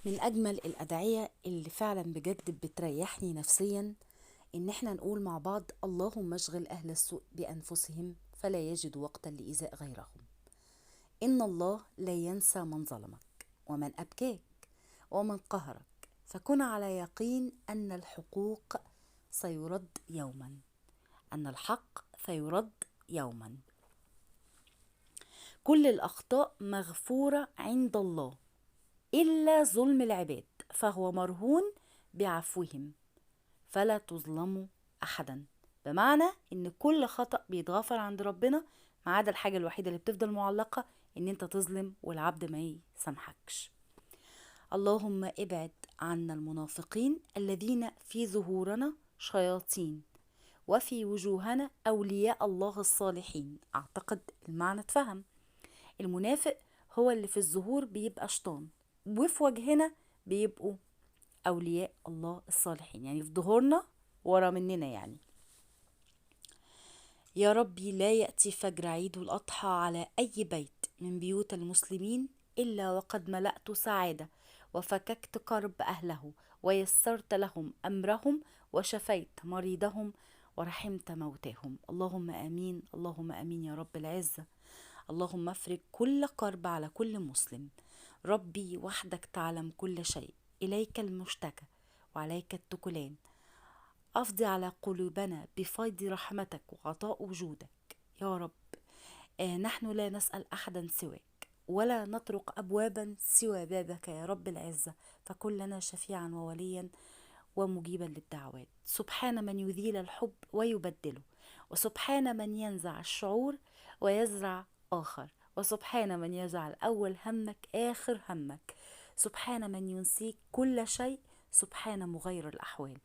من أجمل الأدعية اللي فعلا بجد بتريحني نفسيا إن احنا نقول مع بعض: اللهم اشغل أهل السوء بأنفسهم فلا يجدوا وقتا لإيذاء غيرهم. إن الله لا ينسى من ظلمك ومن أبكاك ومن قهرك، فكن على يقين أن الحقوق سيرد يوما، أن الحق سيرد يوما. كل الأخطاء مغفورة عند الله إلا ظلم العباد، فهو مرهون بعفوهم، فلا تظلموا أحدا. بمعنى إن كل خطأ بيتغفر عند ربنا، ما عدا الحاجة الوحيدة اللي بتفضل معلقة، إن أنت تظلم والعبد ما يسامحكش. اللهم ابعد عنا المنافقين الذين في ظهورنا شياطين وفي وجوهنا أولياء الله الصالحين. أعتقد المعنى اتفهم. المنافق هو اللي في الظهور بيبقى شيطان، وفي وجهنا بيبقوا أولياء الله الصالحين، يعني في ظهورنا ورا مننا يعني. يا ربي لا يأتي فجر عيد الأضحى على أي بيت من بيوت المسلمين إلا وقد ملأت سعادة وفككت كرب أهله ويسرت لهم أمرهم وشفيت مريضهم ورحمت موتاهم. اللهم آمين، اللهم آمين يا رب العزة. اللهم افرج كل كرب على كل مسلم. ربي وحدك تعلم كل شيء، إليك المشتكى وعليك التكلان. أفضي على قلوبنا بفيض رحمتك وعطاء وجودك يا رب. نحن لا نسأل أحدا سواك ولا نطرق أبوابا سوى بابك يا رب العزة، فكن لنا شفيعا ووليا ومجيبا للدعوات. سبحان من يذيل الحب ويبدله، وسبحان من ينزع الشعور ويزرع آخر، وسبحان من يجعل أول همك آخر همك، سبحان من ينسيك كل شيء، سبحان مغير الأحوال.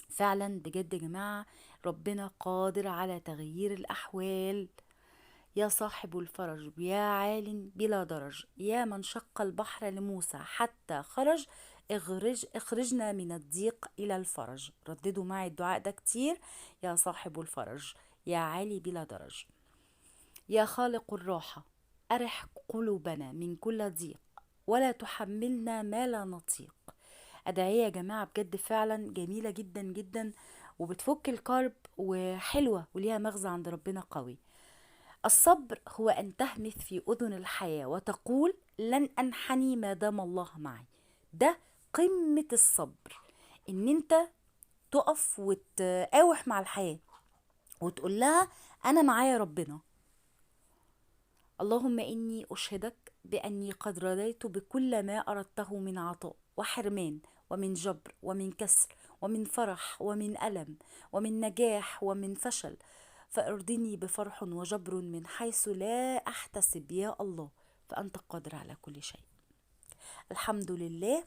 فعلا بجد يا جماعة ربنا قادر على تغيير الأحوال. يا صاحب الفرج، يا عال بلا درج، يا من شق البحر لموسى حتى خرج، اخرجنا من الضيق إلى الفرج. رددوا معي الدعاء ده كتير. يا صاحب الفرج، يا عالي بلا درج، يا خالق الراحة، أرح قلوبنا من كل ضيق ولا تحملنا ما لا نطيق. أدعية يا جماعة بجد فعلا جميلة جدا جدا، وبتفك الكرب وحلوة وليها مغزى عند ربنا قوي. الصبر هو أن تهمث في أذن الحياة وتقول لن أنحني ما دام الله معي. ده قمة الصبر، إن أنت تقف وتقاوح مع الحياة وتقول لها أنا معايا ربنا. اللهم إني أشهدك بأني قد رضيت بكل ما أردته من عطاء وحرمان ومن جبر ومن كسر ومن فرح ومن ألم ومن نجاح ومن فشل، فارضني بفرح وجبر من حيث لا أحتسب يا الله، فأنت قادر على كل شيء. الحمد لله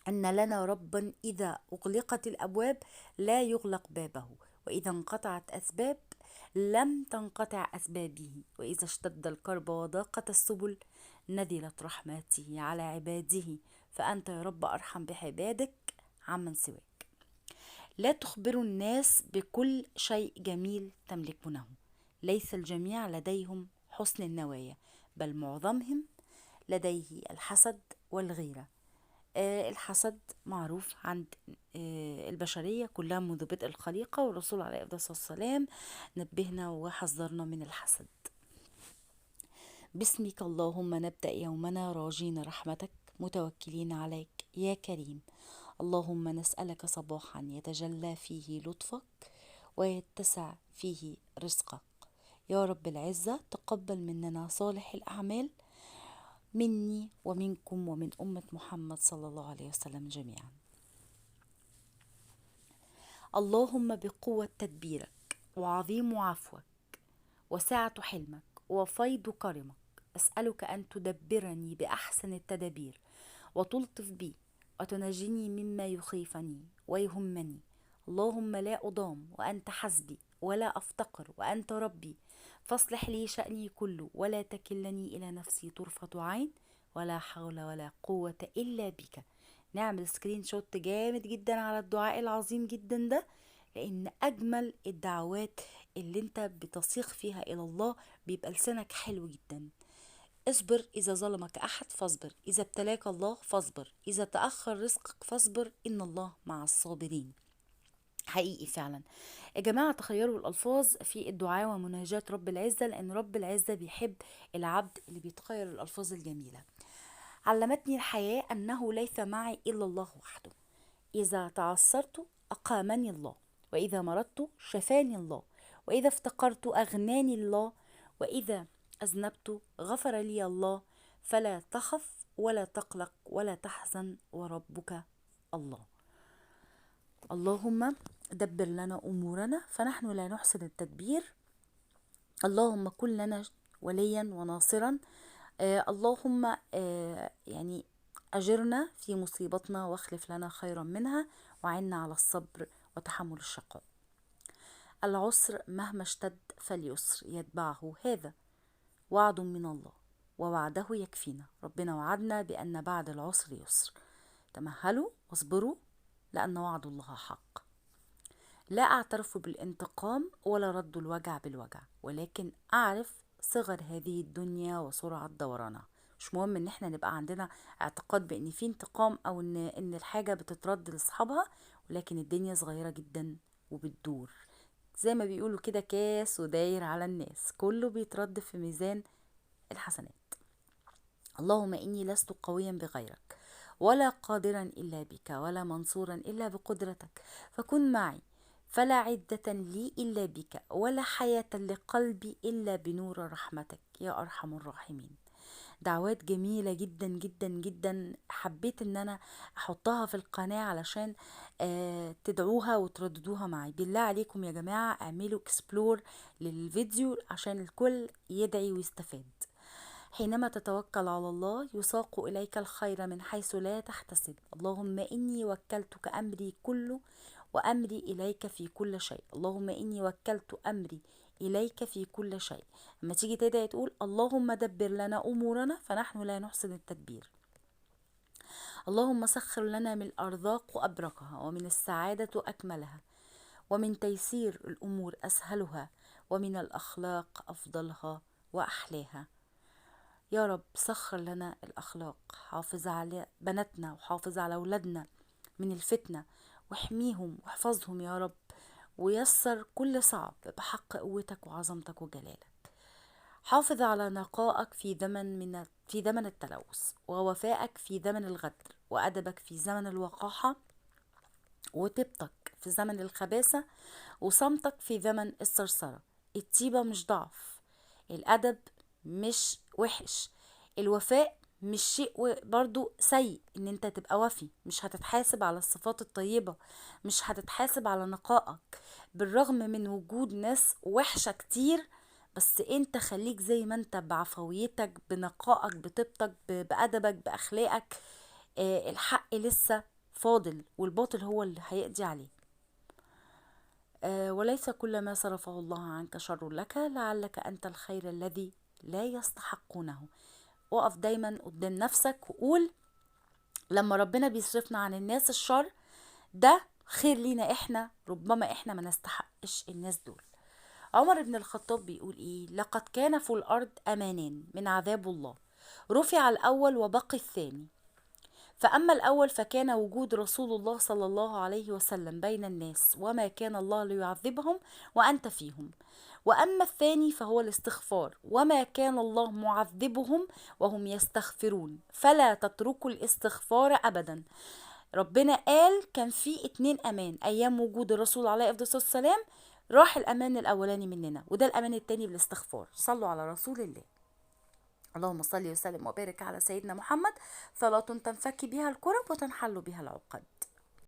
أن لنا ربا إذا أغلقت الأبواب لا يغلق بابه، وإذا انقطعت أسباب لم تنقطع أسبابه، وإذا اشتد الكرب وضاقت السبل نزلت رحمته على عباده، فأنت يا رب أرحم بعبادك عمن سواك. لا تخبروا الناس بكل شيء جميل تملكونه، ليس الجميع لديهم حسن النوايا، بل معظمهم لديه الحسد والغيرة. الحسد معروف عند البشرية كلها منذ بدء الخليقة، والرسول عليه الصلاة والسلام نبهنا وحذرنا من الحسد. باسمك اللهم نبدأ يومنا راجين رحمتك متوكلين عليك يا كريم. اللهم نسألك صباحا يتجلى فيه لطفك ويتسع فيه رزقك يا رب العزة. تقبل مننا صالح الأعمال مني ومنكم ومن أمة محمد صلى الله عليه وسلم جميعا. اللهم بقوة تدبيرك وعظيم عفوك وسعة حلمك وفيض كرمك أسألك أن تدبرني بأحسن التدابير وتلطف بي وتنجني مما يخيفني ويهمني. اللهم لا أضام وأنت حسبي، ولا أفتقر وأنت ربي، فاصلح لي شأني كله ولا تكلني إلى نفسي طرفة عين، ولا حول ولا قوة إلا بك. نعمل screenshot جامد جدا على الدعاء العظيم جدا ده، لأن أجمل الدعوات اللي انت بتصيغ فيها إلى الله بيبقى لسانك حلو جدا. اصبر إذا ظلمك أحد فاصبر، إذا ابتلاك الله فاصبر، إذا تأخر رزقك فاصبر، إن الله مع الصابرين. حقيقي فعلا يا جماعة تخيروا الألفاظ في الدعاء ومناجاة رب العزة، لأن رب العزة بيحب العبد اللي بيتخير الألفاظ الجميلة. علمتني الحياة أنه ليس معي إلا الله وحده، إذا تعثرت أقامني الله، وإذا مرضت شفاني الله، وإذا افتقرت أغناني الله، وإذا أذنبت غفر لي الله. فلا تخف ولا تقلق ولا تحزن وربك الله. اللهم دبر لنا أمورنا فنحن لا نحسن التدبير. اللهم كن لنا وليا وناصرا. اللهم يعني أجرنا في مصيبتنا واخلف لنا خيرا منها، وعنا على الصبر وتحمل الشقاء. العسر مهما اشتد فاليسر يتبعه، هذا وعد من الله ووعده يكفينا. ربنا وعدنا بأن بعد العسر يسر. تمهلوا واصبروا لأن وعد الله حق. لا أعترف بالانتقام ولا رد الوجع بالوجع، ولكن أعرف صغر هذه الدنيا وسرعة دورانها. مش مهم ان احنا نبقى عندنا اعتقاد بان في انتقام او ان الحاجة بتترد لاصحابها، ولكن الدنيا صغيرة جدا وبتدور زي ما بيقولوا كده، كاس وداير على الناس، كله بيترد في ميزان الحسنات. اللهم إني لست قويا بغيرك، ولا قادرا إلا بك، ولا منصورا إلا بقدرتك، فكن معي، فلا عدة لي إلا بك، ولا حياة لقلبي إلا بنور رحمتك يا أرحم الراحمين. دعوات جميلة جدا جدا جدا، حبيت ان انا احطها في القناة علشان تدعوها وترددوها معي. بالله عليكم يا جماعة اعملوا explore للفيديو عشان الكل يدعي ويستفاد. حينما تتوكل على الله يساق إليك الخير من حيث لا تحتسب. اللهم إني وكلتك أمري كله وأمري إليك في كل شيء. اللهم إني وكلت أمري إليك في كل شيء. لما تيجي تدعي تقول اللهم دبر لنا أمورنا فنحن لا نحسن التدبير. اللهم سخر لنا من الأرزاق أبركها، ومن السعادة أكملها، ومن تيسير الأمور أسهلها، ومن الأخلاق أفضلها وأحلاها. يا رب سخر لنا الأخلاق، حافظ على بناتنا وحافظ على أولادنا من الفتنة، واحميهم واحفظهم يا رب، ويسر كل صعب بحق قوتك وعظمتك وجلالك. حافظ على نقائك في زمن التلوث، ووفائك في زمن الغدر، وأدبك في زمن الوقاحة، وطيبتك في زمن الخباثة، وصمتك في زمن الثرثرة. الطيبة مش ضعف، الأدب مش وحش، الوفاء مش شيء برضو سيء، ان انت تبقى وفي، مش هتتحاسب على الصفات الطيبة، مش هتتحاسب على نقائك، بالرغم من وجود ناس وحشة كتير، بس انت خليك زي ما انت، بعفويتك، بنقائك، بطيبتك، بأدبك، بأخلاقك. الحق لسه فاضل والباطل هو اللي هيقضي عليه. وليس كل ما صرفه الله عنك شر لك، لعلك أنت الخير الذي لا يستحقونه. وقف دايما قدام نفسك وقول لما ربنا بيصرفنا عن الناس الشر ده خير لينا احنا، ربما احنا ما نستحقش الناس دول. عمر بن الخطاب بيقول ايه؟ لقد كان في الارض امانان من عذاب الله، رفع الاول وبقي الثاني. فاما الاول فكان وجود رسول الله صلى الله عليه وسلم بين الناس، وما كان الله ليعذبهم وانت فيهم. وأما الثاني فهو الاستغفار، وما كان الله معذبهم وهم يستغفرون، فلا تتركوا الاستغفار أبدا. ربنا قال كان في 2 أمان أيام وجود الرسول عليه الصلاة والسلام، راح الأمان الأولاني مننا، وده الأمان الثاني بالاستغفار. صلوا على رسول الله. اللهم صل وسلم وبارك على سيدنا محمد. صلاة تنفك بها الكرب وتنحل بها العقد.